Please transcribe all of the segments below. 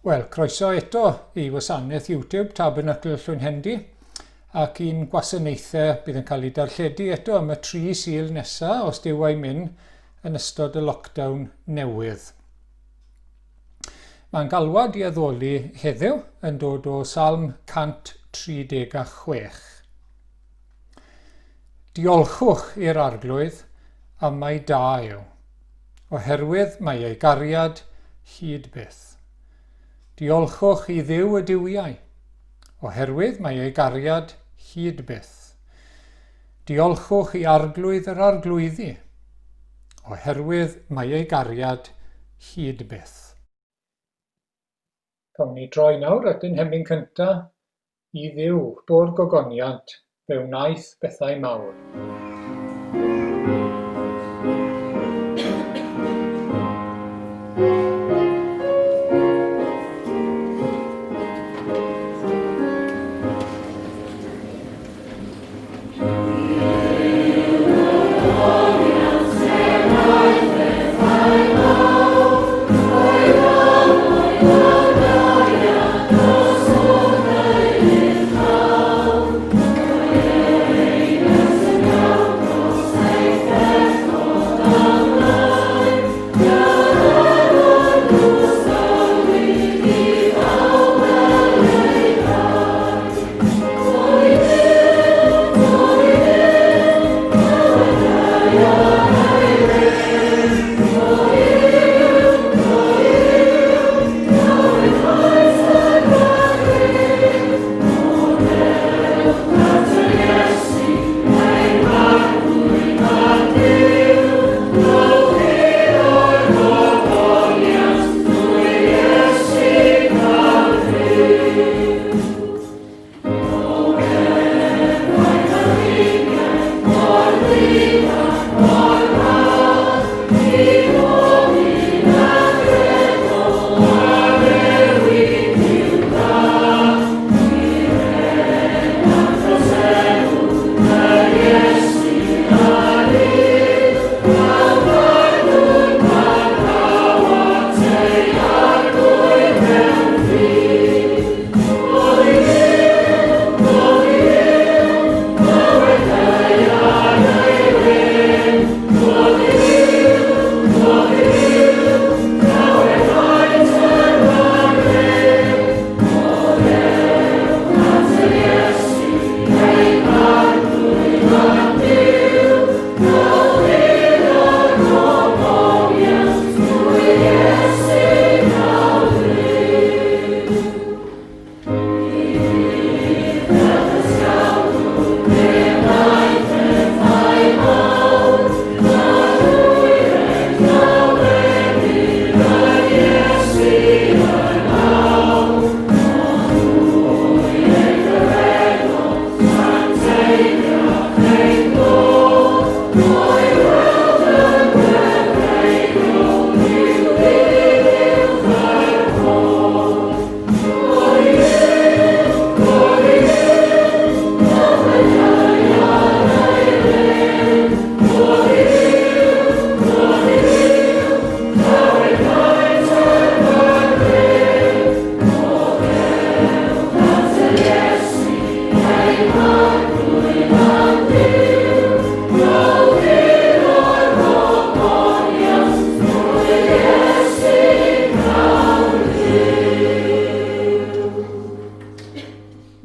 Wel, croeso eto i wasanaeth YouTube Tabernacl Llwynhendy ac i'n gwasanaethau bydd yn cael ei darlledu eto am y tri Sul nesaf, os Duw a'i myn, yn ystod y lockdown newydd. Mae'n galwad i addoli heddiw yn dod o Salm 136. Diolchwch i'r Arglwydd am mai da yw, oherwydd mae ei gariad hyd byth. Diolchwch i Dduw y duwiau, oherwydd mae ei gariad hyd byth. Diolchwch i Arglwydd yr arglwyddi, oherwydd mae ei gariad hyd byth. Cawn ni droi nawr at ein hemyn cynta, I Dduw, bo'r gogoniant, fe wnaeth bethau mawr.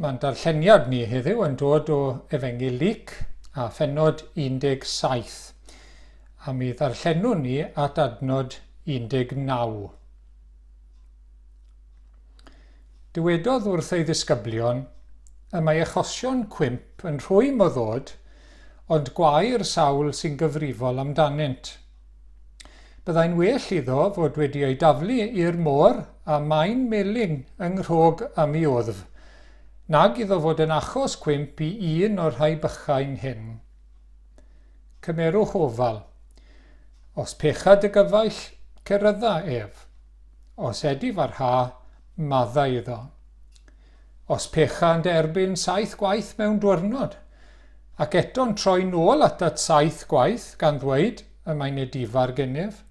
Mae'n darlleniad ni heddiw yn dod o Efengyl Luc a phennod 17, a mi ddarllenwn ni at adnod 19. Dywedodd wrth ei ddisgyblion, Y mae achosion cwymp yn rhwym o ddod, ond gwae'r sawl sy'n gyfrifol amdanynt. Byddai'n well iddo fod wedi ei daflu i'r môr a maen melyn yng nghrog am ei wddf, nag iddo fod yn achos cwymp i un o'r rhai bychain hyn. Cymerwch ofal. Os pecha dy gyfaill, cerydda ef. Os edifarha, maddau iddo. Os pecha yn dy erbyn saith gwaith mewn dwyrnod, ac eto'n troi nôl atat saith gwaith, gan ddweud, y mae'n edifar gennyf,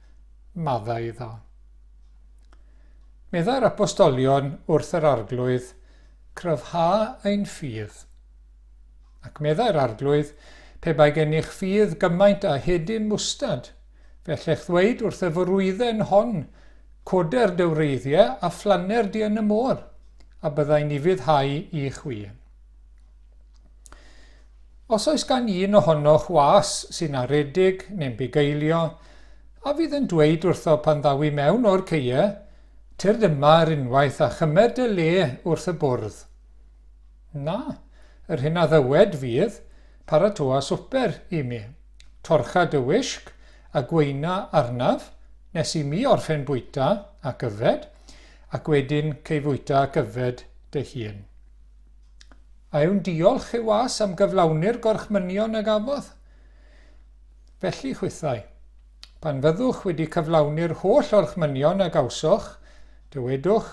maddau iddo. Meddai'r apostolion wrth yr Arglwydd, Cryfha ein ffydd. Ac meddai'r Arglwydd, Pe bai gennych ffydd gymaint â hedyn mwstad, fe allech ddweud wrth y forwydden hon, Coder dy wreiddiau a phlanner di yn y môr, a byddai'n ufuddhau i chwi. Os oes gan un ohonoch was sy'n aredig neu'n bugeilio, a fydd yn dweud wrtho pan ddaw i mewn o'r ceie, Tyrd yma ar unwaith a chymer dy le wrth y bwrdd? Na, yr hyn a ddywed fydd, Paratoa swper i mi, torcha dy wisg a gweina arnaf, nes i mi orffen bwyta ac yfed, ac wedyn cei fwyta ac yfed dy hun. A yw'n diolch i'w was am gyflawni'r gorchmynion a gafodd? Felly chwithau, pan fyddwch wedi cyflawni'r holl orchmynion a gawsoch, dywedwch,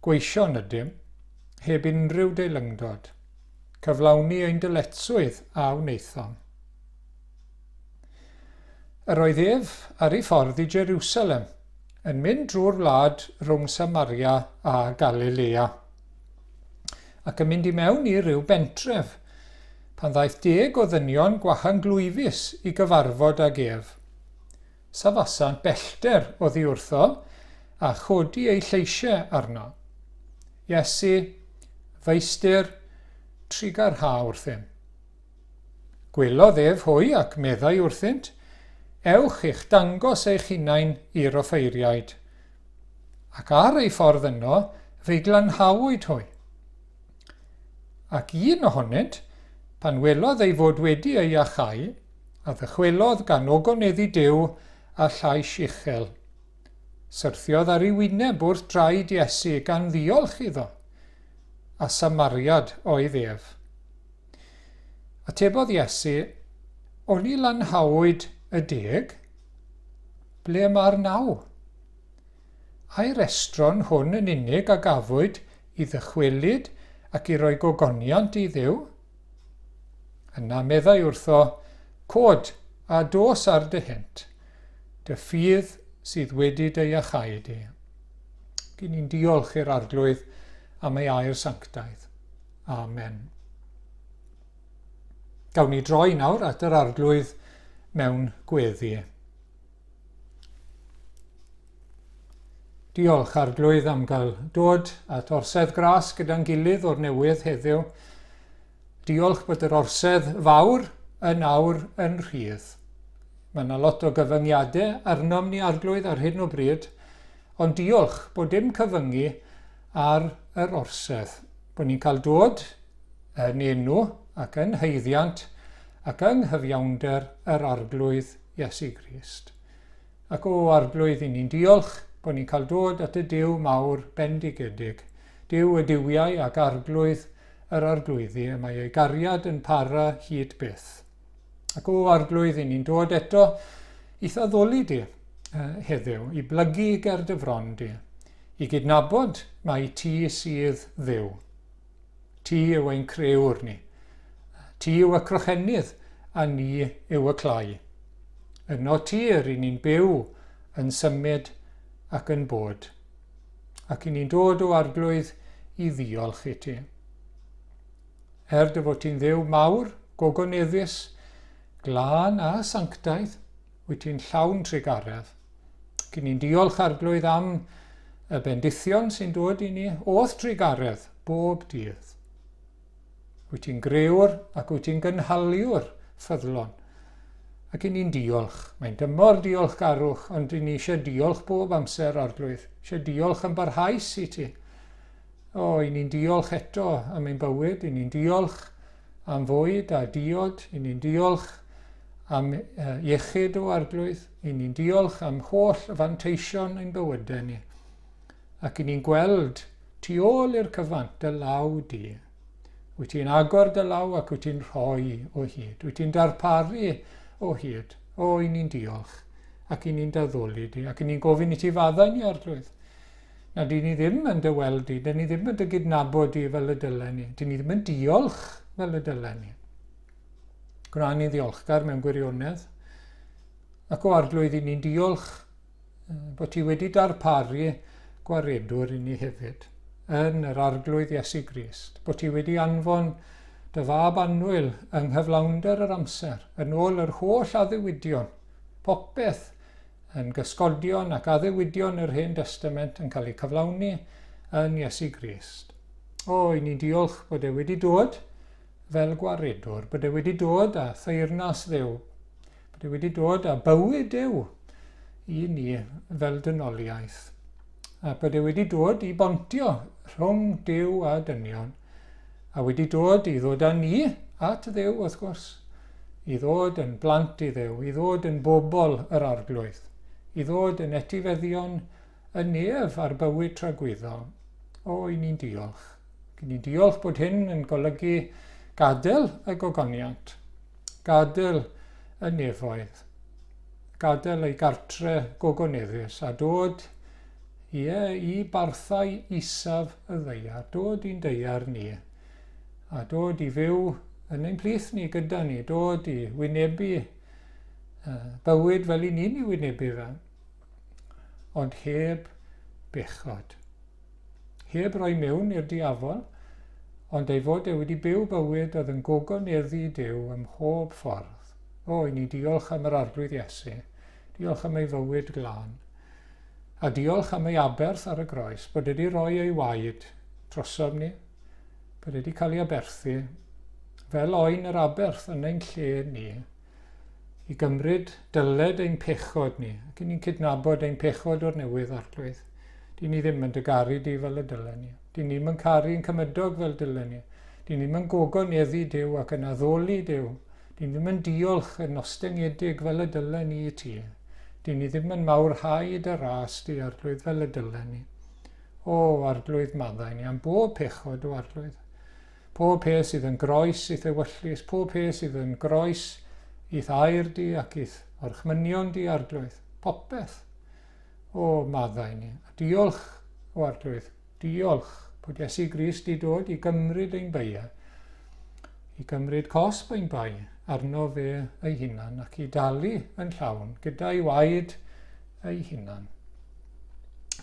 Gweision ydym, heb unrhyw deilyngdod. Cyflawni ein dyletswydd a wnaethom. Yr oedd ef ar ei ffordd i Jerusalem, yn mynd drwy'r wlad rhwng Samaria a Galilea. ac yn mynd i mewn i ryw bentref, pan ddaeth deg o ddynion gwahanglwyfus i gyfarfod ag ef. Safasant bellter oddi wrtho a chodi eu lleisiau arno. Iesu, Feistr, trugarha wrthym. Gwelodd ef hwy ac meddai wrthynt, Ewch i'ch dangos eich hunain i'r offeiriaid. Ac ar ei ffordd yno, fe'i glanhawyd hwy. Ac un ohonynt, pan welodd ei fod wedi ei iachau, a ddychwelodd gan ogoneddu Duw â llais uchel. Syrthiodd ar ei wyneb wrth draed Iesu gan ddiolch iddo. A Samariad oedd ef. Atebodd Iesu, Oni lanhawyd y deg? Ble mae'r naw? Ai'r estron hwn yn unig a gafwyd i ddychwelyd ac i roi gogoniant i Dduw? Yna meddai wrtho, Cod a dos ar dy hynt, dy ffydd sydd wedi dy iachau di. Gyn ni'n diolch i'r Arglwydd am ei air sanctaidd. Amen. Gawn ni droi nawr at yr Arglwydd mewn gweddi. Diolch Arglwydd am gael dod at orsedd gras gyda'n gilydd o'r newydd heddiw. Diolch bod yr orsedd fawr yn awr yn rhydd. Mae yna lot o gyfyngiadau arnom ni Arglwydd ar hyn o bryd, ond diolch bod dim cyfyngu ar yr orsedd. Bod ni'n cael dod yn enw ac yn haeddiant ac yng nghyfiawnder yr Arglwydd Iesu Grist. Ac o Arglwydd, i ni'n diolch bod ni'n cael dod at y Duw mawr bendigedig, Duw y duwiau ac Arglwydd yr arglwyddi, y mae ei gariad yn para hyd byth. Ac o Arglwydd, i ni'n dod eto i'th addoli di heddiw, i blygu ger dy fron di, i gydnabod mai ti sydd Dduw. Ti yw ein crëwr ni. Ti yw y crochenydd a ni yw y clai. Yno ti yr i ni'n byw, yn symud ac yn bod. Ac i ni'n dod o Arglwydd i ddiolch i ti. Er dy fod ti'n Dduw mawr, gogoneddus, glân a sanctaidd, wyt ti'n llawn trugaredd. Ac i ni'n diolch Arglwydd am y bendithion sy'n dod i ni o'th trugaredd bob dydd. Wyt ti'n grëwr ac wyt ti'n gynhaliwr ffyddlon. Ac i ni'n diolch. Mae'n dymor diolchgarwch, ond i ni eisiau diolch bob amser, Arglwydd. Eisiau diolch yn barhaus i ti. O, i ni'n diolch eto am ein bywyd, i ni'n diolch am fwyd a diod, i ni'n diolch am iechyd o Arglwydd, i ni'n diolch am holl fanteision ein bywydau ni. Ac i ni'n gweld tu ôl i'r cyfan dy law di. Wyt ti'n agor dy law ac wyt ti'n rhoi o hyd. Wyt ti'n darparu o hyd. O, i ni'n diolch. Ac i ni'n daddoli di. Ac i ni'n gofyn i ti faddau ni, Arglwydd. Na, dyn ni ddim yn dy weld di, dyn ni ddim yn dy gydnabod di fel y dylen ni, dyn ni ddim yn diolch fel y dylen ni. Gwna ni'n ddiolchgar mewn gwirionedd. Ac o Arglwydd, i ni'n diolch bod ti wedi darparu gwaredwr i ni hefyd, yn yr Arglwydd Iesu Grist, bod ti wedi anfon dy fab annwyl yng nghyflawnder yr amser, yn ôl yr holl addewidion, popeth yn gysgodion ac addewidion yr Hen Destament yn cael eu cyflawni yn Iesu Grist. O, i ni'n diolch bod e wedi dod fel gwaredwr, bod e wedi dod â theyrnas Dduw, bod e wedi dod â bywyd Duw i ni fel dynoliaeth, a bod e wedi dod i bontio rhwng Duw a dynion, a wedi dod i ddod â ni at Dduw, wrth gwrs, i ddod yn blant i Dduw, i ddod yn bobl yr Arglwydd, i ddod yn etifeddion y nef a'r bywyd tragwyddol. O, i ni'n diolch. I ni'n diolch bod hyn yn golygu gadael y gogoniant, gadael y nefoedd, gadael ei gartre gogoneddus a dod Ie, i barthau isaf y ddaear, dod i'n daear ni, a dod i fyw yn ein plith ni, gyda ni, dod i wynebu uh, bywyd fel i ni'n ei wynebu fe, ond heb bechod. Heb roi mewn i'r diafol, ond ei fod e wedi byw bywyd oedd yn gogoneddu Duw ym mhob ffordd. O, i ni diolch am yr Arglwydd Iesu. Diolch am ei fywyd glân. A diolch am ei aberth ar y groes, bod wedi rhoi ei waed drosom ni, bod wedi cael ei aberthu fel oen yr aberth yn ein lle ni, i gymryd dyled ein pechod ni, ac i ni'n cydnabod ein pechod o'r newydd, Arglwydd. Dyn ni ddim yn dy garu di fel y dylen ni. Dyn ni ddim yn caru ein cymydog fel dylen ni. Dyn ni ddim yn gogoneddu Duw ac yn addoli Duw. Dyn ni ddim yn diolch yn ostyngedig fel y dylen ni i ti. Dyn ni ddim yn mawrhau dy ras di, Arglwydd, fel y dylen ni. O, Arglwydd, maddau ni am bob pechod, o Arglwydd. Pob peth sydd yn groes i'th ewyllys, pob peth sydd yn groes i'th air di ac i'th orchmynion di, Arglwydd. Popeth. O, maddau ni. A diolch, o Arglwydd, diolch bod Iesu Grist di dod i gymryd ein beiau, i gymryd cosb ein bai arno fe ei hunan ac i dalu yn llawn gyda'i waed ei hunan,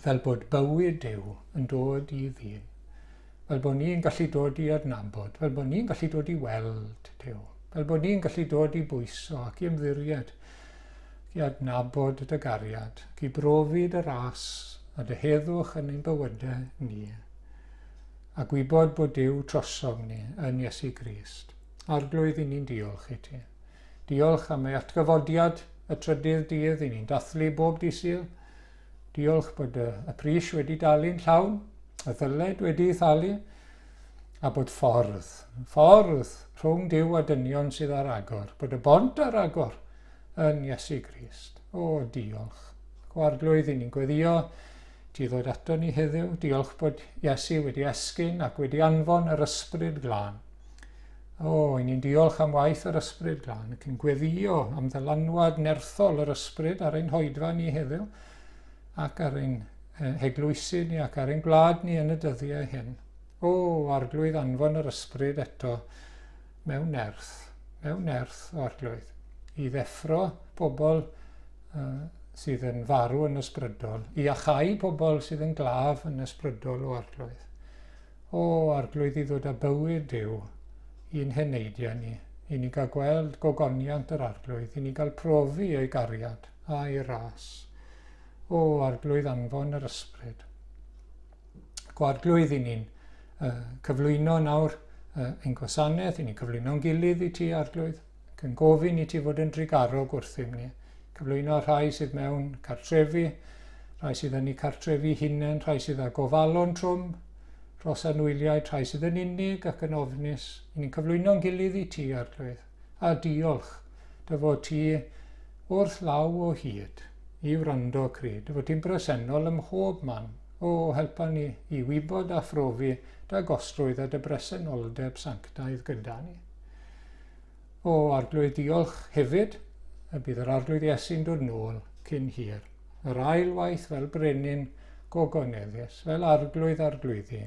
fel bod bywyd Duw yn dod i ddyn, fel bod ni'n gallu dod i adnabod, fel bod ni'n gallu dod i weld Duw, fel bod ni'n gallu dod i bwyso ac i ymddiried, i adnabod dy gariad, ac i brofi dy ras a dy heddwch yn ein bywydau ni, a gwybod bod Duw trosom ni yn Iesu Grist. Arglwydd, i ni'n diolch i ti. Diolch am ei atgyfodiad y trydydd dydd i ni'n dathlu bob dydd Sul. Diolch bod y, y pris wedi dalu'n llawn, y ddyled wedi ei thalu, a bod ffordd, ffordd rhwng Duw a dynion sydd ar agor, bod y bont ar agor yn Iesu Grist. O, diolch. O Arglwydd, i ni'n gweddio ti ddod ato ni heddiw. Diolch bod Iesu wedi esgyn ac wedi anfon yr Ysbryd Glân. O, i ni'n diolch am waith yr Ysbryd Glân ac yn gweddio am ddylanwad nerthol yr Ysbryd ar ein hoedfa ni heddiw ac ar ein heglwysi ni ac ar ein gwlad ni yn y dyddiau hyn. O, Arglwydd, anfon yr Ysbryd eto mewn nerth, mewn nerth, o Arglwydd, i ddeffro pobl uh, sydd yn farw yn ysbrydol, i achau pobl sydd yn glaf yn ysbrydol, o Arglwydd. O, Arglwydd, i ddod â bywyd Duw i'n heneidiau ni, i ni gael gweld gogoniant yr Arglwydd, i ni gael profi ei gariad a'i ras. O, Arglwydd, anfon yr Ysbryd. Gwarglwydd, i ni'n uh, cyflwyno nawr uh, ein gwasanaeth, i ni'n cyflwyno'n gilydd i ti, Arglwydd, ac yn gofyn i ti fod yn drugarog wrthym ni. Cyflwyno rhai sydd mewn cartrefi, rhai sydd yn eu cartrefi hunain, rhai sydd â gofalon trwm dros anwyliaid, rhai sydd yn unig ac yn ofnus. I ni'n cyflwyno'n gilydd i ti, Arglwydd, a diolch dy fod ti wrth law o hyd i wrando cryd, dy fod ti'n bresennol ym mhob man. O, helpa ni i wybod a phrofi dy agostrwydd a dy bresenoldeb sanctaidd gyda ni. O, Arglwydd, diolch hefyd y bydd yr Arglwydd Iesu'n dod nôl cyn hir. Yr ail waith fel brenin gogoneddus, fel Arglwydd arglwyddi,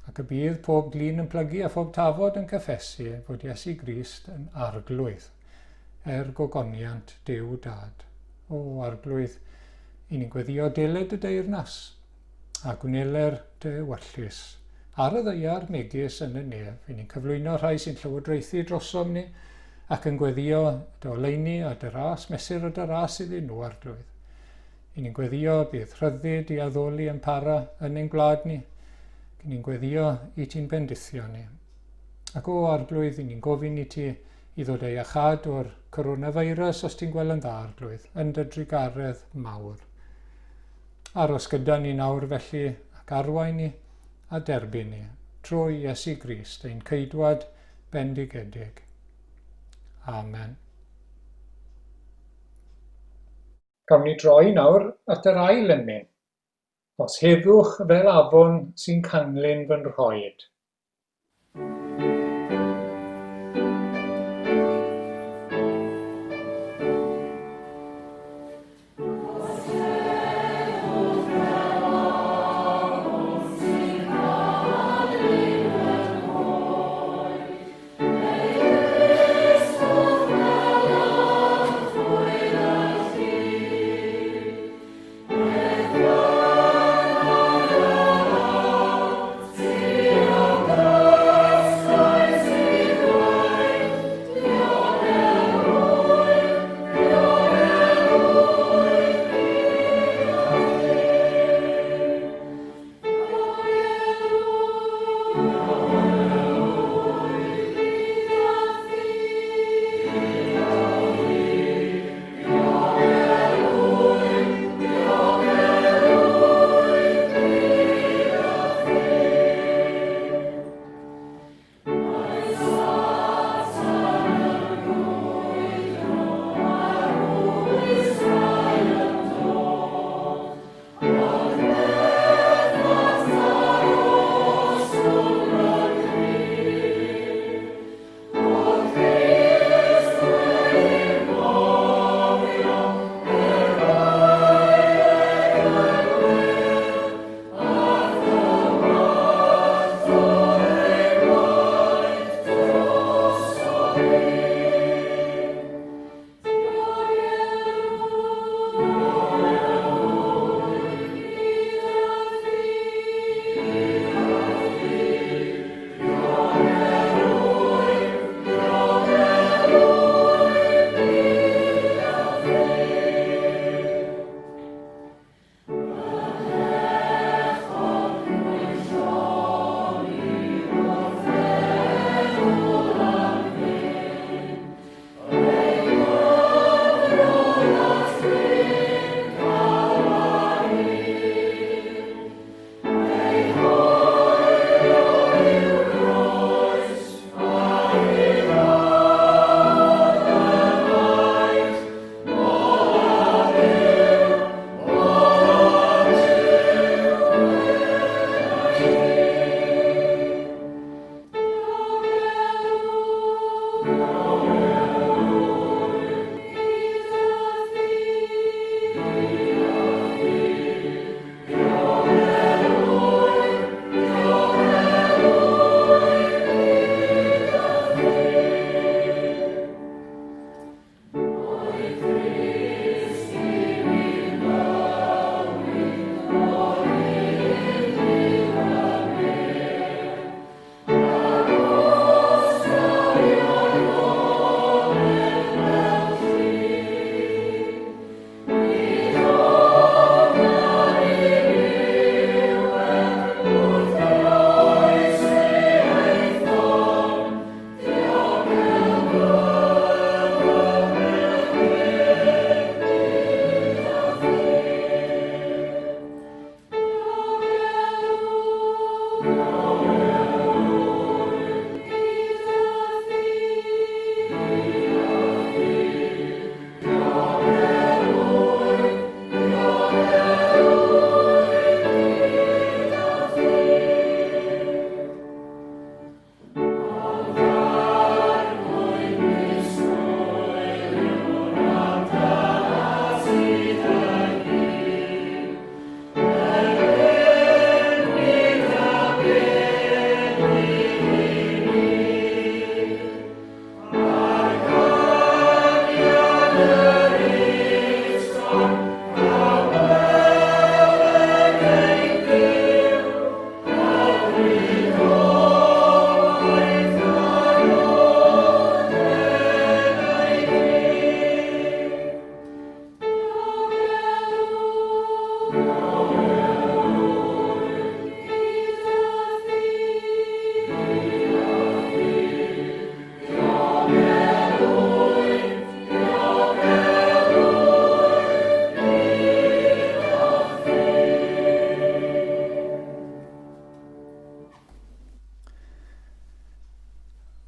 ac y bydd pob glin yn plygu a phob tafod yn cyffesu fod Iesu Grist yn Arglwydd, er gogoniant Duw Dad. O, Arglwydd, i ni'n gweddio deled y deyrnas. A gwneler dy ewyllys ar y ddaear megis yn y nef. I ni'n cyflwyno rhai sy'n llywodraethu drosom ni ac yn gweddio dy oleuni a dy ras, mesur o dy ras iddyn nhw, Arglwydd. I ni'n gweddio bydd rhyddid i addoli yn para yn ein gwlad ni. I ni'n gweddio i ti'n bendithio ni. Ac o Arglwydd, i ni'n gofyn i ti i ddod â iachâd o'r coronavirus os ti'n gweld yn dda, Arglwydd, yn dy drugaredd mawr. Aros gyda ni nawr felly ac arwain ni a derbyn ni trwy Iesu Grist ein Ceidwad bendigedig. Amen. Gawn ni droi nawr at yr ail emyn. Os heddwch fel afon sy'n canlyn fy nhroed.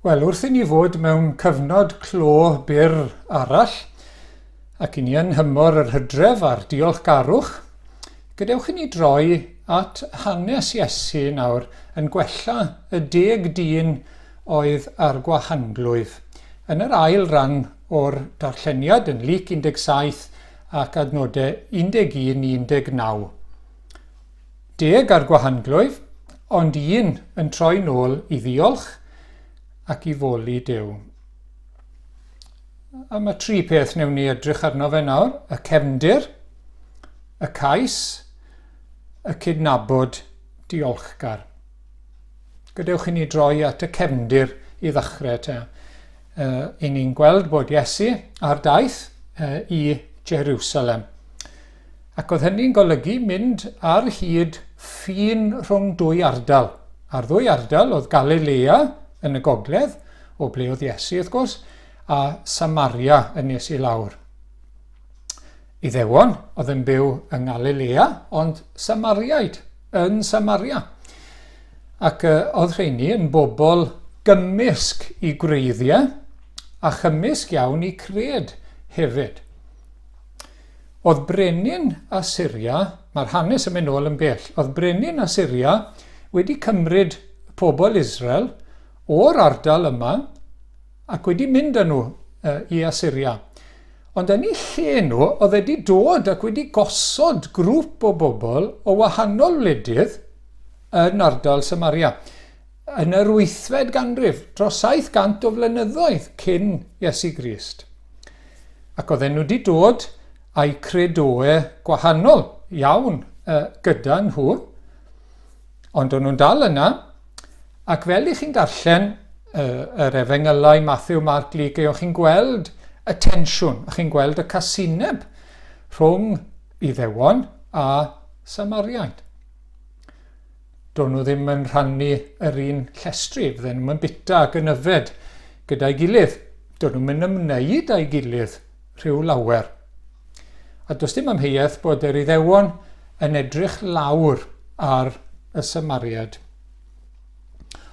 Wel, wrth i ni fod mewn cyfnod clo byr arall, ac i ni yn nhymor yr hydref a'r diolchgarwch, gadewch i ni droi at hanes Iesu nawr yn gwella y deg dyn oedd ar gwahanglwyf. Yn yr ail ran o'r darlleniad yn Luc 17 ac adnodau 11 i 19. Deg ar gwahanglwyf, ond un yn troi nôl i ddiolch ac i foli Duw. A mae tri peth wnewn ni edrych arno fe nawr, y cefndir, y cais, y cydnabod diolchgar. Gadewch i ni droi at y cefndir i ddechrau te. Uh, I ni'n gweld bod Iesu ar daith uh, i Jerusalem. Ac oedd hynny'n golygu mynd ar hyd ffin rhwng dwy ardal. A'r ddwy ardal oedd Galilea yn y gogledd, o ble oedd Iesu wrth gwrs, a Samaria yn nes i lawr. Iddewon oedd yn byw yng Ngalilea, ond Samariaid yn Samaria. Ac oedd rheini yn bobl gymysg i gwreiddiau a chymysg iawn i cred hefyd. Oedd brenin Asyria, mae'r hanes yn mynd nôl yn bell, oedd brenin Asyria wedi cymryd pobl Israel o'r ardal yma ac wedi mynd â nhw i Asyria. Ond yn eu lle nhw, oedd wedi dod ac wedi gosod grŵp o bobl o wahanol wledydd yn ardal Samaria. Yn yr wythfed ganrif, dros 700 o flynyddoedd cyn Iesu Grist. Ac oedden nhw wedi dod â'u credoau gwahanol iawn gyda nhw, ond o'n nhw'n dal yna, ac fel i chi'n darllen yr efengylau Matthew, Mark, Luke, o'ch chi'n gweld y tensiwn, o'ch chi'n gweld y casineb rhwng Iddewon a Samariaid. Do'n nhw ddim yn rhannu yr un llestri, fydden nhw'n bita ac yn yfed gyda'i gilydd. Do'n nhw'n mynd ymwneud â'i gilydd rhyw lawer. A does dim amheuaeth bod yr Iddewon yn edrych lawr ar y Samariad.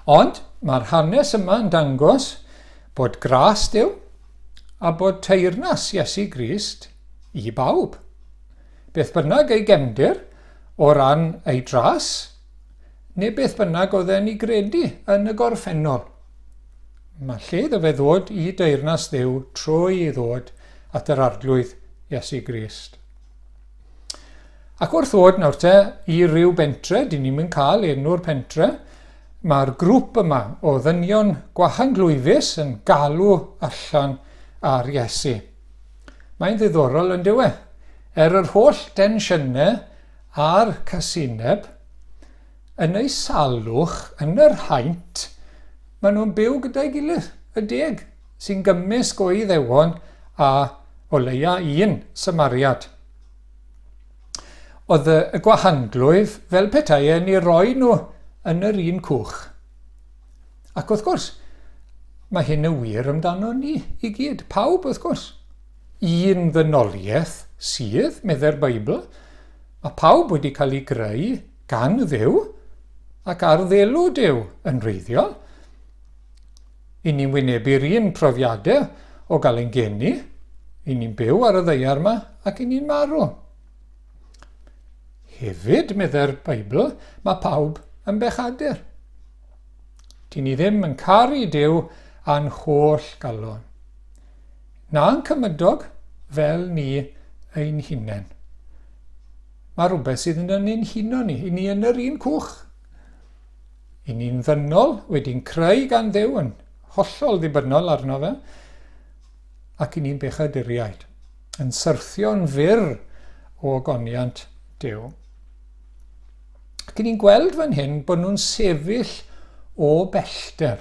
Ond mae'r hanes yma yn dangos bod gras Duw a bod teyrnas Iesu Grist i bawb. Beth bynnag ei gefndir o ran ei dras, neu beth bynnag oedd e'n ei gredu yn y gorffennol. Mae lle iddo fe ddod i deyrnas Dduw trwy ei ddod at yr Arglwydd Iesu Grist. Ac wrth ddod nawr te i ryw bentre, dyn ni'n mynd cael enw'r pentre, mae'r grŵp yma o ddynion gwahanglwyfus yn galw allan ar Iesu. Mae'n ddiddorol yn dyw e? Er yr holl densiynau a'r casineb, yn eu salwch, yn yr haint, maen nhw'n byw gyda'i gilydd, y deg, sy'n gymysg o Iddewon a o leia un Samariad. Oedd y, y gwahanglwyf fel petai e'n ei roi nhw yn yr un cwch. Ac wrth gwrs, mae hyn yn wir amdano ni i gyd, pawb wrth gwrs. Un ddynoliaeth sydd, meddai'r Beibl, mae pawb wedi cael ei greu gan Dduw ac ar ddelw Duw yn wreiddiol. I ni'n wynebu'r un profiadau o gael ein geni, i ni'n byw ar y ddaear yma ac i ni'n marw. Hefyd, meddai'r Beibl, mae pawb yn bechadur. Dyn ni ddim yn caru Duw a'n holl galon. Na'n cymydog fel ni ein hunain. Mae rhywbeth sydd yn ein huno ni, i ni yn yr un cwch. I ni'n ddynol, wedi'n creu gan Dduw yn hollol ddibynnol arno fe, ac i ni'n bechaduriaid, yn syrthio'n fyr o ogoniant Duw. Ac ni'n gweld fan hyn bod nhw'n sefyll o bellter.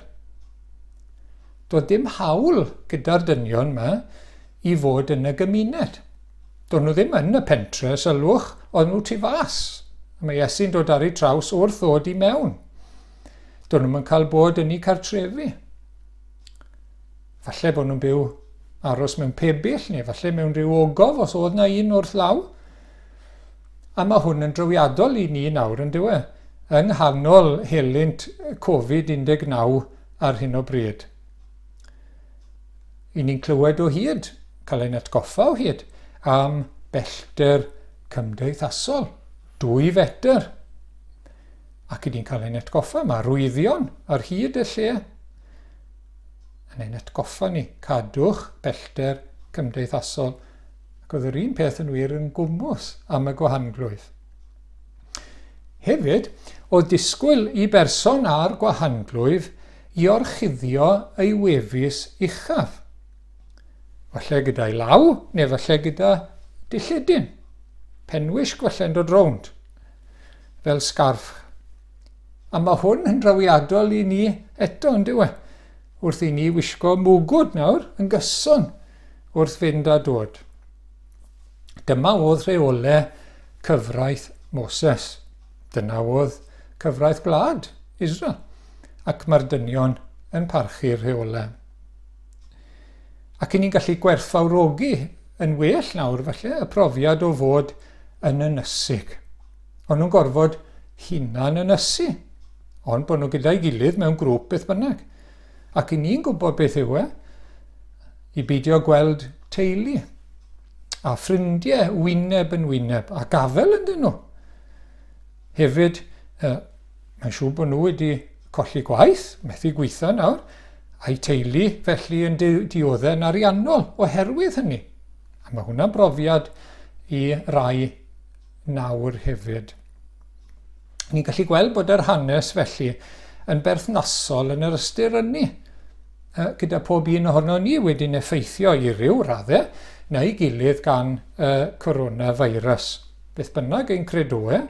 Doedd dim hawl gyda'r dynion yma i fod yn y gymuned. Doedd nhw ddim yn y pentre, sylwch, oedd nhw tu fas. Mae Iesu'n dod ar eu traws wrth ddod i mewn. Doedd nhw'n cael bod yn eu cartrefi. Falle bod nhw'n byw aros mewn pebyll neu falle mewn rhyw ogof os oedd na un wrth law. A mae hwn yn drawiadol i ni nawr yn dyw e? Yng nghanol helynt Covid-19 ar hyn o bryd. I ni'n clywed o hyd, cael ein atgoffa o hyd, am bellter cymdeithasol, 2 fetr. Ac i ni'n cael ein atgoffa, mae arwyddion ar hyd y lle yn ein atgoffa ni, cadwch bellter cymdeithasol. Ac oedd yr un peth yn wir yn gwmws am y gwahanglwyf. Hefyd, oedd disgwyl i berson â'r gwahanglwyf i orchuddio ei wefus uchaf. Falle gyda'i law, neu falle gyda dilledyn. Penwisg falle'n dod rownd, fel sgarff. A mae hwn yn drawiadol i ni eto, yn dyw e? Wrth i ni wisgo mwgwd nawr yn gyson wrth fynd a dod. Dyma oedd rheolau cyfraith Moses. Dyna oedd cyfraith gwlad Israel. Ac mae'r dynion yn parchu'r rheolau. Ac i ni'n gallu gwerthfawrogi yn well nawr, falle, y profiad o fod yn ynysig. O'n nhw'n gorfod hunan ynysu, ond bod nhw gyda'i gilydd mewn grŵp beth bynnag. Ac i ni'n gwybod beth yw e, i beidio gweld teulu a ffrindiau wyneb yn wyneb a gafel ynddyn nhw. Hefyd, uh, mae'n siŵr bod nhw wedi colli gwaith, methu gweithio nawr, a'i teulu felly yn di dioddau'n ariannol oherwydd hynny. A mae hwnna'n brofiad i rai nawr hefyd. Ni'n gallu gweld bod yr hanes felly yn berthnasol yn yr ystyr ynni, gyda pob un ohono ni wedi'n effeithio i ryw raddau neu gilydd gan y coronavirus. Beth bynnag ein credoau,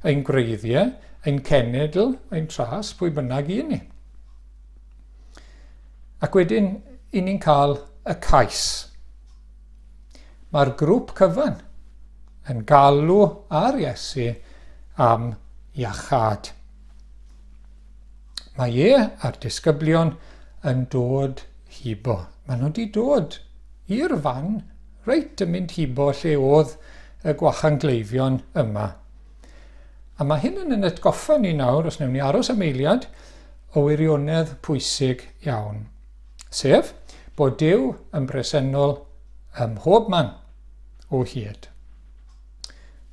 ein gwreiddiau, ein cenedl, ein tras, pwy bynnag i ni. Ac wedyn, i ni'n cael y cais. Mae'r grŵp cyfan yn galw ar Iesu am iachâd. Mae e a'r disgyblion yn dod hibo. Maen nhw wedi dod i'r fan reit yn mynd hibo lle oedd y gwachangleifion yma. A mae hyn yn yn atgoffa ni nawr, os wnawn ni aros am eiliad, o wirionedd pwysig iawn. Sef, bod Duw yn bresennol ym mhob man o hyd.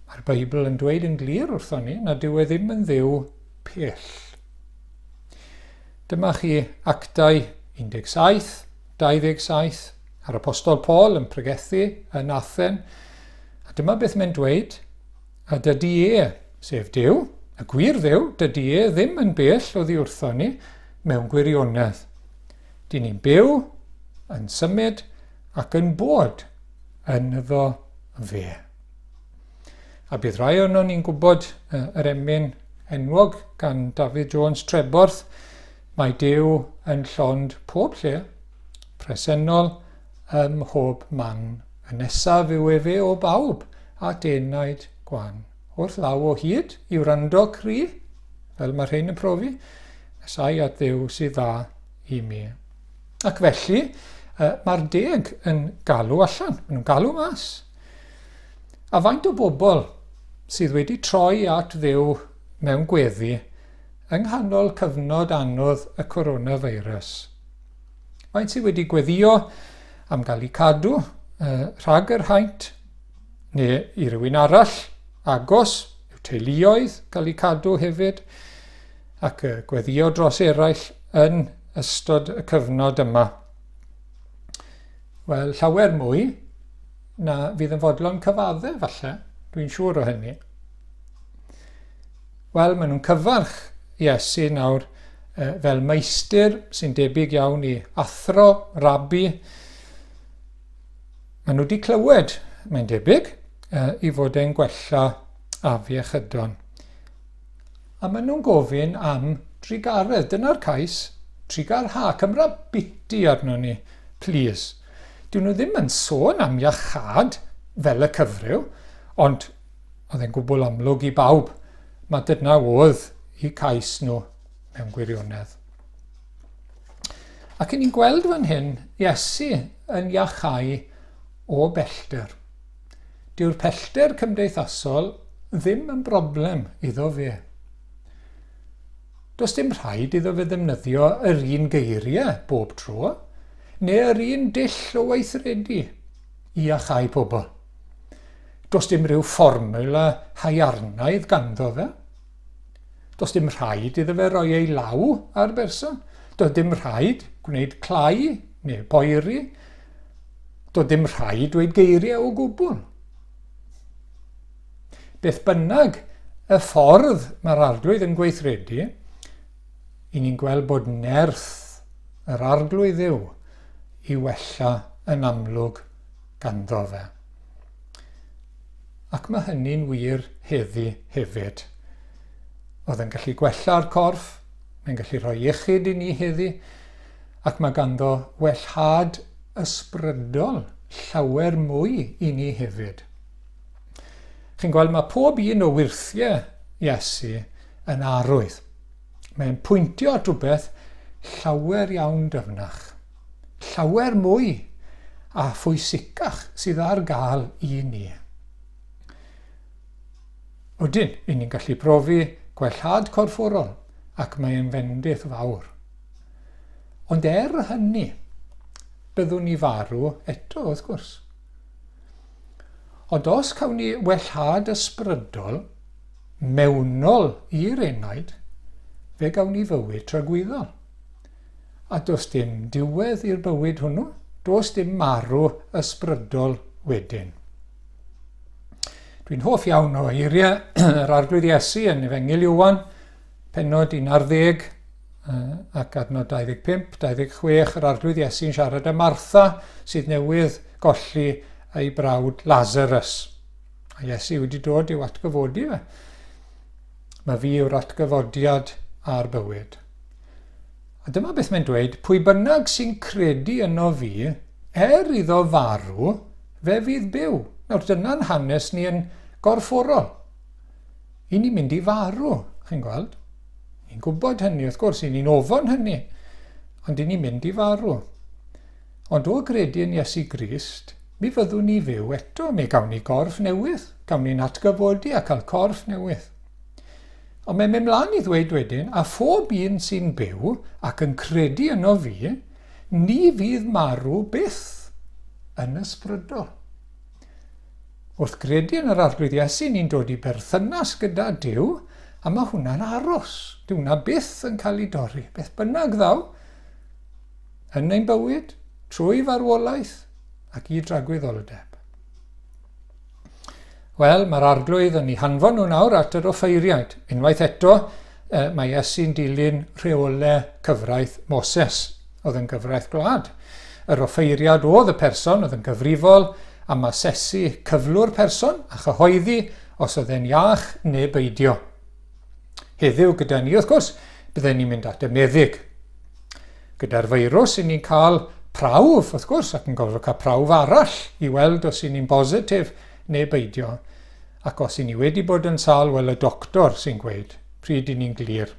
Mae'r Beibl yn dweud yn glir wrthon ni nad yw e ddim yn Dduw pell. Dyma chi Actau 17, 27, a'r Apostol Paul yn pregethu yn Athen. A dyma beth mae'n dweud, a dydy e, sef Duw, y gwir Dduw, dydy e ddim yn bell oddi wrthon ni mewn gwirionedd. Dyn ni'n byw, yn symud ac yn bod ynddo fe. A bydd rhai ohono ni'n gwybod yr emyn enwog gan Dafydd Jones Treborth, mae Duw yn llond pob lle, presennol ym mhob man. Y nesaf yw efe o bawb at enaid gwan. Wrth law o hyd i wrando cri, fel mae rhain yn profi, nesau at Dduw sydd dda i mi. Ac felly, mae'r deg yn galw allan, maen nhw'n galw mas. A faint o bobl sydd wedi troi at Dduw mewn gweddi yng nghanol cyfnod anodd y coronavirus? Faint sydd wedi gweddio am gael eu cadw rhag yr haint, neu i rywun arall agos, i'w teuluoedd gael eu cadw hefyd, ac gweddio dros eraill yn ystod y cyfnod yma? Wel, llawer mwy na fydd yn fodlon cyfadde, falle. Dwi'n siŵr o hynny. Wel, maen nhw'n cyfarch Iesu nawr fel meistr sy'n debyg iawn i athro, rabi. Maen nhw wedi clywed, mae'n debyg, i fod e'n gwella afiechydon. A maen nhw'n gofyn am drugaredd. Dyna'r cais. Trugarha. Cymra biti arno ni, plîs. Dyn nhw ddim yn sôn am iachâd fel y cyfryw, ond oedd e'n gwbl amlwg i bawb mae dyna oedd eu cais nhw mewn gwirionedd. Ac ni'n gweld fan hyn Iesu yn iachau o bellter. Dyw'r pellter cymdeithasol ddim yn broblem iddo fe. Does dim rhaid iddo fe ddefnyddio yr un geiriau bob tro, neu yr un dull o weithredu i iachau pobl. Does dim rhyw fformula haearnaidd ganddo fe. Does dim rhaid iddo fe roi ei law ar berson. Does dim rhaid gwneud clai neu poeri. Does dim rhaid dweud geiriau o gwbl. Beth bynnag y ffordd mae'r arglwydd yn gweithredu, i ni'n gweld bod nerth yr arglwydd Dduw i wella yn amlwg ganddo fe. Ac mae hynny'n wir heddi hefyd. Oedd yn gallu gwella'r corff, mae'n gallu rhoi iechyd i ni heddi, ac mae ganddo wellhad ysbrydol llawer mwy i ni hefyd. Chi'n gweld, mae pob un o wyrthiau Iesu yn arwydd. Mae'n pwyntio at rhywbeth llawer iawn dyfnach, llawer mwy a phwysicach sydd ar gael i ni. Odyn, i ni'n gallu profi gwellhad corfforol ac mae'n fendith fawr. Ond er hynny, byddwn ni farw eto, wrth gwrs. Ond os cawn ni wellhad ysbrydol, mewnol i'r enaid, fe gawn ni fywyd tragwyddol. A does dim diwedd i'r bywyd hwnnw, does dim marw ysbrydol wedyn. Dwi'n hoff iawn o eiriau yr Arglwydd Iesu yn Efengyl Ioan, pennod 11 ac adnod 25, 26, yr Arglwydd Iesu'n siarad â Martha sydd newydd golli ei brawd Lazarus. A Iesu wedi dod i'w atgyfodi fe. Mae fi yw'r atgyfodiad a'r bywyd. A dyma beth mae'n dweud, pwy bynnag sy'n credu yno fi, er iddo farw, fe fydd byw. Nawr dyna'n hanes ni yn gorfforol. I ni'n mynd i farw, chi'n gweld. Ni'n gwybod hynny, wrth gwrs, i ni'n ofon hynny, ond i ni'n mynd i farw. Ond o gredu yn Iesu Grist, mi fyddwn ni fyw eto, mi gawn ni gorff newydd, gawn ni'n atgyfodi a cael corff newydd. Ond mae'n mynd mlaen i ddweud wedyn, a phob un sy'n byw ac yn credu yno fi, ni fydd marw byth yn ysbrydol. Wrth gredu yn yr Arglwydd Iesu, ni'n dod i berthynas gyda Duw, a mae hwnna'n aros. Dyw hwnna byth yn cael ei dorri. Beth bynnag ddaw, yn ein bywyd, trwy farwolaeth ac i dragwyddoldeb. Wel, mae'r arglwydd yn ei hanfon nhw nawr at yr offeiriaid. Unwaith eto, mae Iesu'n dilyn rheolau cyfraith Moses, oedd yn gyfraith gwlad. Yr offeiriad oedd y person oedd yn gyfrifol am asesu cyflwr person a chyhoeddi os oedd e'n iach neu beidio. Heddiw gyda ni, wrth gwrs, bydden ni'n mynd at y meddyg. Gyda'r feirws, i ni'n cael prawf, wrth gwrs, ac yn gorfod cael prawf arall i weld os i ni'n bositif neu beidio. Ac os i ni wedi bod yn sâl, wel y doctor sy'n gweud pryd i ni'n glir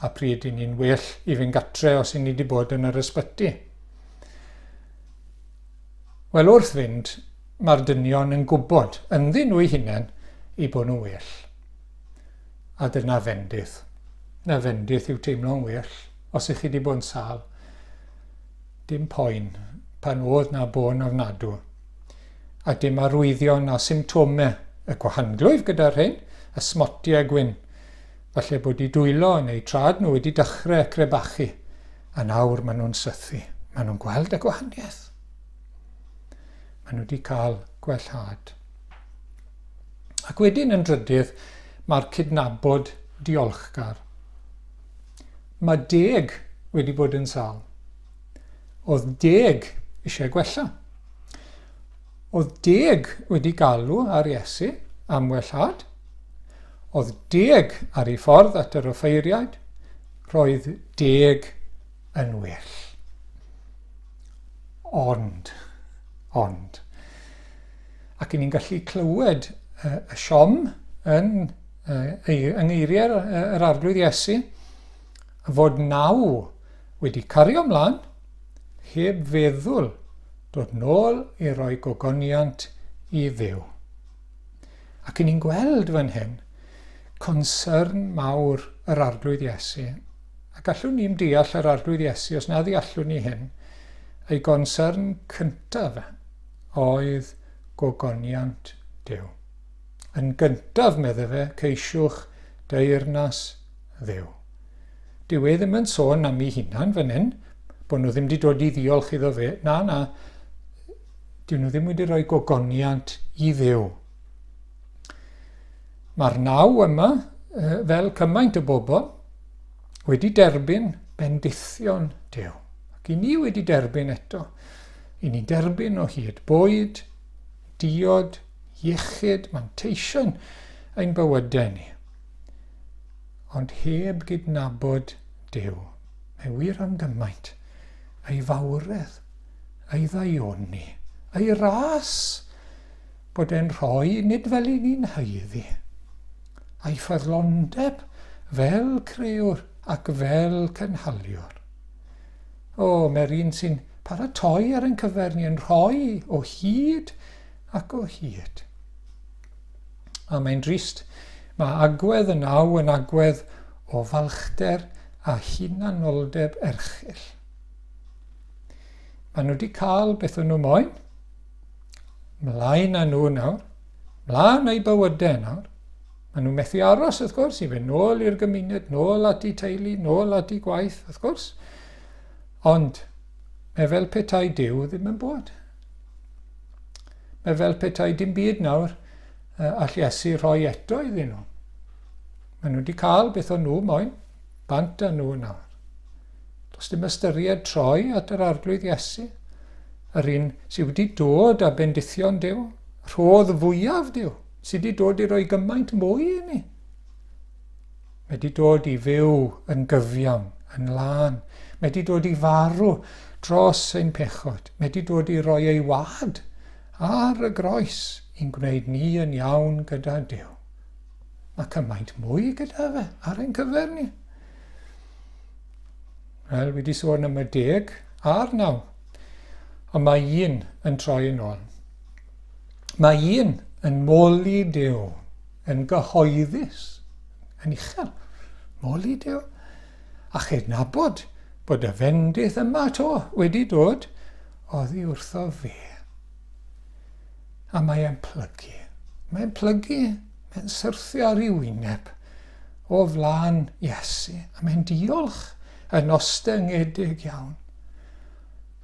a pryd i ni'n well i fynd gatre os i ni wedi bod yn yr ysbyty. Wel, wrth fynd, mae'r dynion yn gwybod ynddyn nhw'u hunain eu bod nhw'n well. A dyna fendith. Na fendith yw teimlo'n well os ych chi wedi bod yn sâl. Dim poen pan oedd na bôn ofnadw. A dim arwyddion na symptomau y gwahanglwyf gyda'r rhain, y smotiau gwyn. Falle bod eu dwylo neu trad nhw wedi dechrau crebachu, a nawr maen nhw'n sythu. Maen nhw'n gweld y gwahaniaeth. Maen nhw wedi cael gwellhad. Ac wedyn yn drydydd, mae'r cydnabod diolchgar. Mae deg wedi bod yn sâl. Oedd deg eisiau gwella. Oedd deg wedi galw ar Iesu am wellhad. Oedd deg ar ei ffordd at yr offeiriaid. Roedd deg yn well. Ond, ond. Ac i ni'n gallu clywed y siom yn, yng ngeiriau'r yr Arglwydd Iesu, fod naw wedi cario ymlaen heb feddwl dod nôl i roi gogoniant i Dduw. Ac i ni'n gweld fan hyn concern mawr yr Arglwydd Iesu. A gallwn ni'n deall yr Arglwydd Iesu os na ddeallwn ni hyn. Ei gonsern cyntaf oedd gogoniant Duw. Yn gyntaf, medde fe, ceisiwch deyrnas Dduw. Dyw e ddim yn sôn am ei hunan fan hyn, bod nhw ddim wedi dod i ddiolch iddo fe. Na, na, dyw nhw ddim wedi rhoi gogoniant i Dduw. Mae'r naw yma, fel cymaint o bobl, wedi derbyn bendithion Duw. Ac i ni wedi derbyn eto. I ni'n derbyn o hyd bwyd, diod, iechyd, manteision ein bywydau ni. Ond heb gydnabod Duw, mae wir am gymaint, ei fawredd, ei ddaioni, ei ras, bod e'n rhoi nid fel i ni'n haeddu, a'i ffyddlondeb fel crëwr ac fel cynhaliwr. O, mae'r un sy'n paratoi ar ein cyfer ni yn rhoi o hyd ac o hyd. A mae'n drist, mae agwedd y naw yn agwedd o falchder a hunanoldeb erchyll. Maen nhw wedi cael beth o'n nhw moyn. Mlaen â nhw nawr. Mlaen â'u bywydau nawr. Maen nhw methu aros, wrth gwrs, i fynd nôl i'r gymuned, nôl at eu teulu, nôl at eu gwaith, wrth gwrs. Ond mae fel petai Duw ddim yn bod. Mae fel petai dim byd nawr all Iesu rhoi eto iddyn nhw. Maen nhw wedi cael beth o'n nhw moyn, bant â nhw nawr. Does dim ystyried troi at yr Arglwydd Iesu, yr un sydd wedi dod â bendithion Duw, rhodd fwyaf Duw, sydd wedi dod i roi gymaint mwy i ni. Mae wedi dod i fyw yn gyfiawn, yn lân. Mae wedi dod i farw dros ein pechod. Mae wedi dod i roi ei wad ar y groes i'n gwneud ni yn iawn gyda Duw. Mae cymaint mwy gyda fe ar ein cyfer ni. Wel, wedi sôn am y deg a'r naw. Ond mae un yn troi yn ôl. Mae un yn moli Duw yn gyhoeddus, yn uchel. Moli Duw. A chydnabod bod y fendith yma to wedi dod oddi wrtho fe. A mae e'n plygu. Mae'n plygu, mae'n syrthio ar ei wyneb o flaen Iesu, a mae'n diolch yn ostyngedig iawn.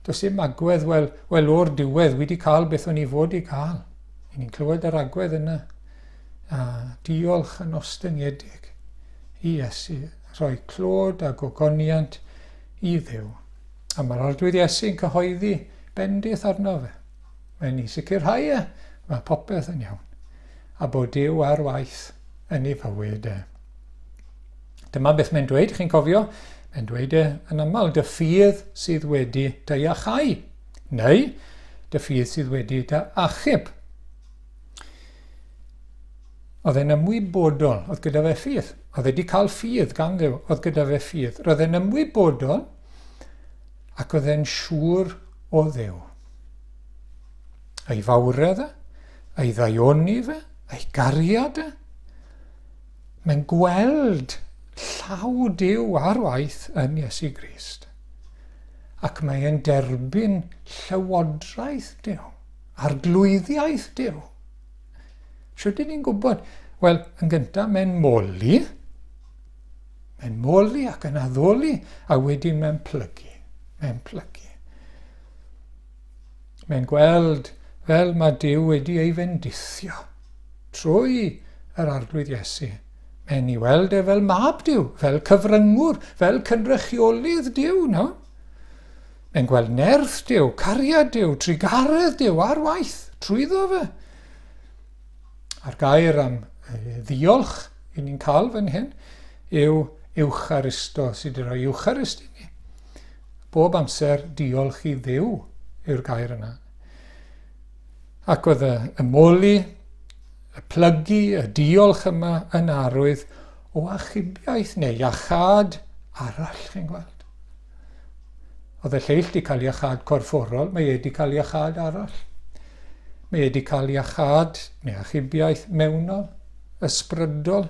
Does dim agwedd, wel, wel o'r diwedd, wedi cael beth o'n i fod i gael. I ni'n clywed yr agwedd yna. A diolch yn ostyngedig i Iesu, rhoi clod a gogoniant i Dduw. A mae'r Arglwydd Iesu'n cyhoeddi bendith arno fe. Mae'n ei sicrhau e, mae popeth yn iawn. A bod Duw ar waith yn ei fywyd e. Dyma beth mae'n dweud, chi'n cofio? Mae'n dweud e yn aml, dy ffydd sydd wedi dy iachau, neu dy ffydd sydd wedi dy achub. Oedd e'n ymwybodol, oedd gyda fe ffydd. Oedd e wedi cael ffydd gan Dduw, oedd gyda fe ffydd. Roedd e'n ymwybodol ac oedd e'n siŵr o Dduw. Ei fawredd e, ei ddaioni fe, ei gariad e. Mae'n gweld llaw Duw ar waith yn Iesu Grist. Ac mae e'n derbyn llywodraeth Duw, arglwyddiaeth Duw. Sut ydyn ni'n gwybod? Wel, yn gyntaf, mae'n moli. Mae'n moli ac yn addoli, a wedyn mae'n plygu. Mae'n plygu. Mae'n gweld fel mae Duw wedi ei fendithio trwy yr Arglwydd Iesu. Mae'n ei weld e fel mab Duw, fel cyfryngwr, fel cynrychiolydd Duw, no? Mae'n gweld nerth Duw, cariad Duw, trugaredd Duw ar waith trwyddo fe. A'r gair am ddiolch i ni'n cael fan hyn yw eucharisto, sydd wedi rhoi eucharist i ni. Bob amser diolch i Dduw yw'r gair yna. Ac oedd y, y moli, y plygu, y diolch yma yn arwydd o achubiaeth neu iachâd arall, chi'n gweld. Oedd y lleill wedi cael iachâd corfforol, mae e wedi cael iachâd arall. Mae e wedi cael iachâd neu achubiaeth mewnol, ysbrydol,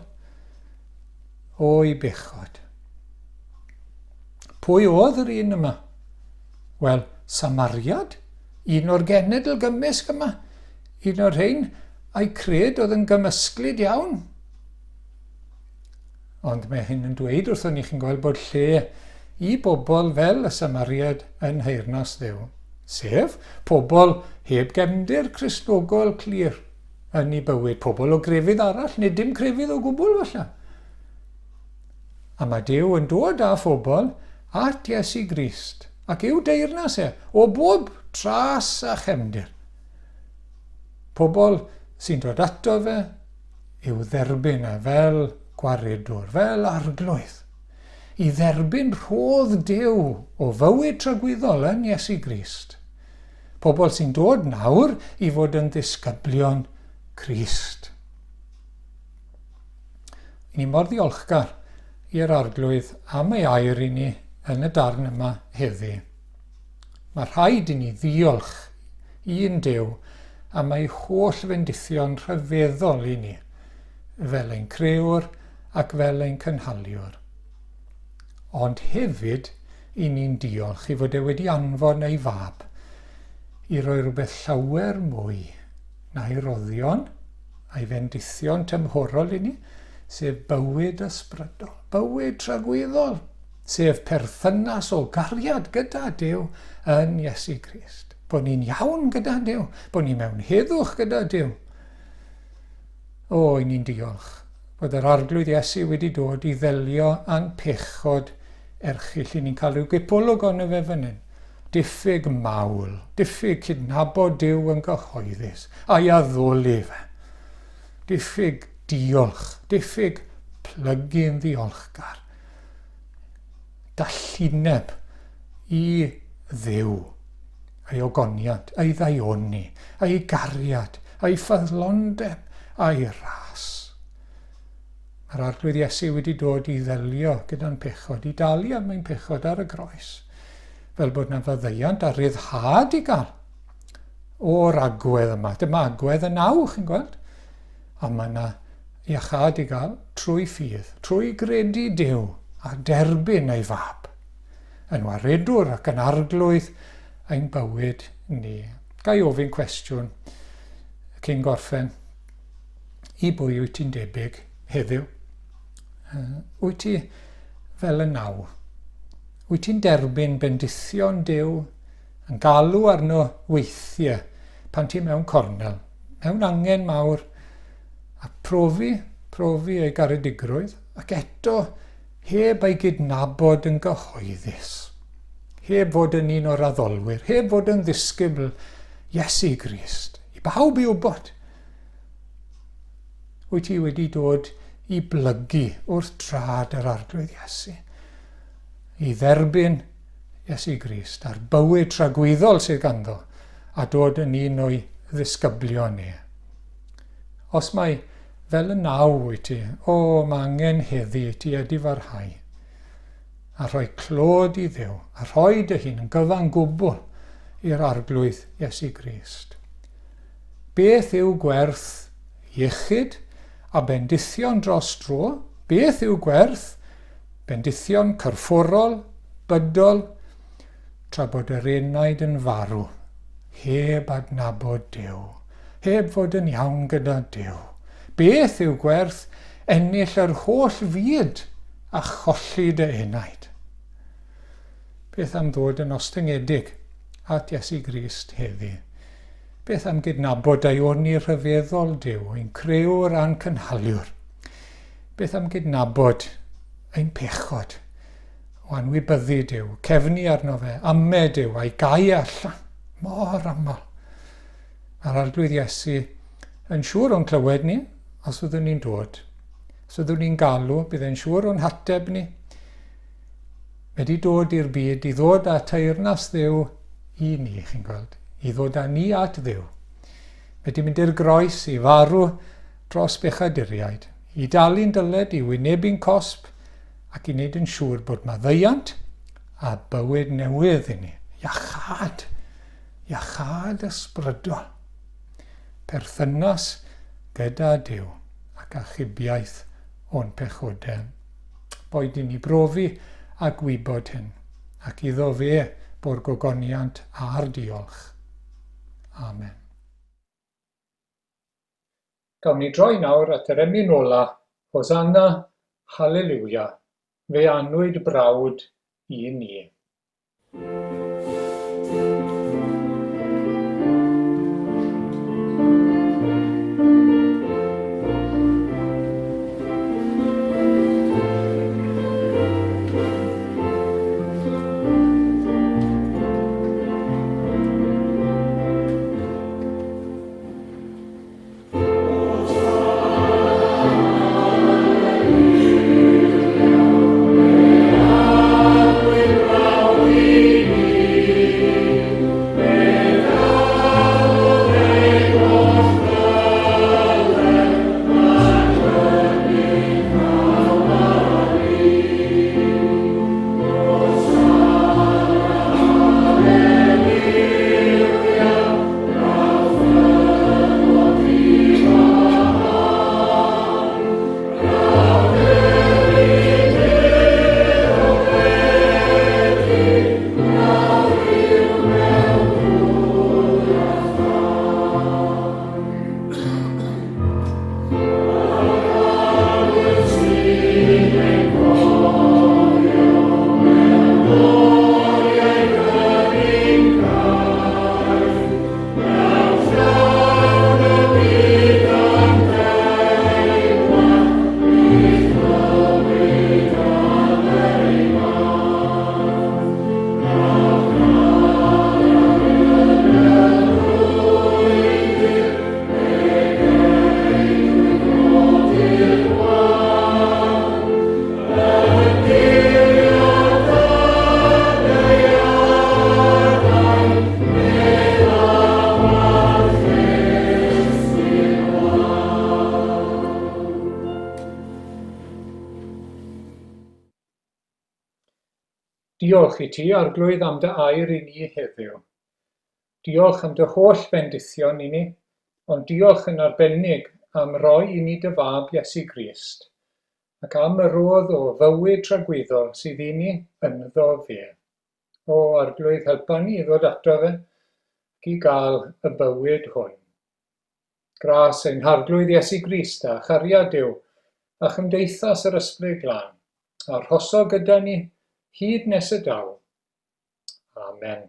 o'i bechod. Pwy oedd yr un yma? Wel, Samariad, un o'r genedl gymysg yma, un o'r rhain a'i cred oedd yn gymysglyd iawn. Ond mae hyn yn dweud wrthon ni, chi'n gweld, bod lle i bobl fel y Samariad yn nheyrnas Dduw, sef pobl heb gefndir Cristnogol clir yn eu bywyd, pobl o grefydd arall, neu dim crefydd o gwbl falle. A mae Duw yn dod â phobl at Iesu Grist ac i'w deyrnas e, o bob tras a chefndir. Pobl sy'n dod ato fe, i'w dderbyn e fel gwaredwr, fel arglwydd, i dderbyn rhodd Duw o fywyd tragwyddol yn Iesu Grist. Pobl sy'n dod nawr i fod yn ddisgyblion Crist. I ni mor ddiolchgar i'r Arglwydd am ei air i ni yn y darn yma heddi. Mae rhaid i ni ddiolch i'n Duw am ei holl fendithion rhyfeddol i ni, fel ein crëwr ac fel ein cynhaliwr. Ond hefyd i ni'n diolch i fod e wedi anfon ei fab i roi rhywbeth llawer mwy na'i roddion a'i fendithion tymhorol i ni, sef bywyd ysbrydol, bywyd tragwyddol, sef perthynas o gariad gyda Duw yn Iesu Grist. Bod ni'n iawn gyda Duw, bod ni mewn heddwch gyda Duw. O, i ni'n diolch bod yr Arglwydd Iesu wedi dod i ddelio â'n pechod erchyll. I ni'n cael rhyw gipolwg ono fe fan hyn. Diffyg mawl, diffyg cydnabod Duw yn gyhoeddus, a'i addoli fe. Diffyg diolch, diffyg plygu'n ddiolchgar. Dallineb i Dduw, ei ogoniant, ei ddaioni, ei gariad, ei ffyddlondeb, a'i ras. Mae'r Arglwydd Iesu wedi dod i ddelio gyda'n pechod, i dalu am ein pechod ar y groes, fel bod na faddeuant a ryddhad i gael o'r agwedd yma. Dyma agwedd y naw, chi'n gweld? A mae yna iachâd i gael trwy ffydd, trwy gredu Duw a derbyn ei fab, yn waredwr ac yn arglwydd ein bywyd ni. Ga i ofyn cwestiwn cyn gorffen? I bwy wyt ti'n debyg heddiw? Wyt ti fel y naw? Wyt ti'n derbyn bendithion Duw yn galw arno weithiau pan ti mewn cornel, mewn angen mawr, a profi, profi ei garedigrwydd, ac eto heb ei gydnabod yn gyhoeddus, heb fod yn un o'r addolwyr, heb fod yn ddisgybl Iesu Grist, i bawb i wybod. Wyt ti wedi dod i blygu wrth drad yr Arglwydd Iesu, i dderbyn Iesu Grist a'r bywyd tragwyddol sydd ganddo, a dod yn un o'i ddisgyblion ni. Os mai fel y naw wyt ti, o, mae angen heddi i ti edifarhau, a rhoi clod i Dduw, a rhoi dy hun yn gyfan gwbl i'r Arglwydd Iesu Grist. Beth yw gwerth iechyd a bendithion dros dro? Beth yw gwerth bendithion corfforol, bydol, tra bod yr enaid yn farw, heb adnabod Duw, heb fod yn iawn gyda Duw? Beth yw gwerth ennill yr holl fyd a cholli dy enaid? Beth am ddod yn ostyngedig at Iesu Grist heddi? Beth am gydnabod daioni rhyfeddol Duw, ein crëwr a'n cynhaliwr? Beth am gydnabod ein pechod o anwybyddu Duw, cefnu arno fe, ame Duw a'i gau allan, mor aml. Mae'r Arglwydd Iesu yn siŵr o'n clywed ni os fyddwn ni'n dod. Os fyddwn ni'n galw, bydd e'n siŵr o'n hateb ni. Mae wedi dod i'r byd i ddod â teyrnas Dduw i ni, chi'n gweld, i ddod â ni at Dduw. Mae wedi mynd i'r groes i farw dros bechaduriaid, i dalu'n dyled, i wynebu'n cosb, ac i wneud yn siŵr bod maddeuant a bywyd newydd i ni. Iachâd. Iachâd ysbrydol. Perthynas gyda Duw ac achubiaeth o'n pechodau. Boed i ni brofi a gwybod hyn, ac iddo fe bo'r gogoniant a'r diolch. Amen. Gawn ni droi nawr at yr emyn ola, Hosanna, Haleliwia, fe anwyd brawd i ni. Diolch i ti, Arglwydd, am dy air i ni heddiw. Diolch am dy holl fendithion i ni, ond diolch yn arbennig am roi i ni dy fab Iesu Grist, ac am y rhodd o fywyd tragwyddol sydd i ni ynddo fe. O, Arglwydd, helpa ni i ddod ato fe, ac i gael y bywyd hwn. Gras ein Harglwydd Iesu Grist a chariad Duw a chymdeithas yr Ysbryd Glân, a rhoso gyda ni hyd nes y daw. Amen.